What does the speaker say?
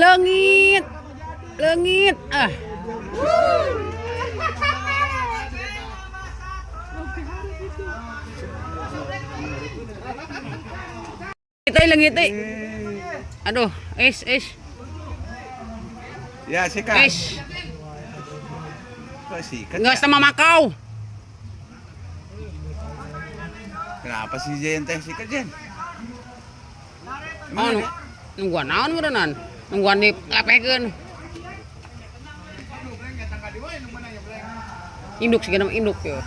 Leungit. Leungit. Ah. Ito leungit eh. Aduh, es es Ya, sikat. es. Kok sikat? Nggak Ya? sama Makau. Kenapa sih Jen teh sikat Jen? Oh, Emang ada? nungguan naon meureunnan? Nungguan di lepekeun. Induk sih nama induk ya.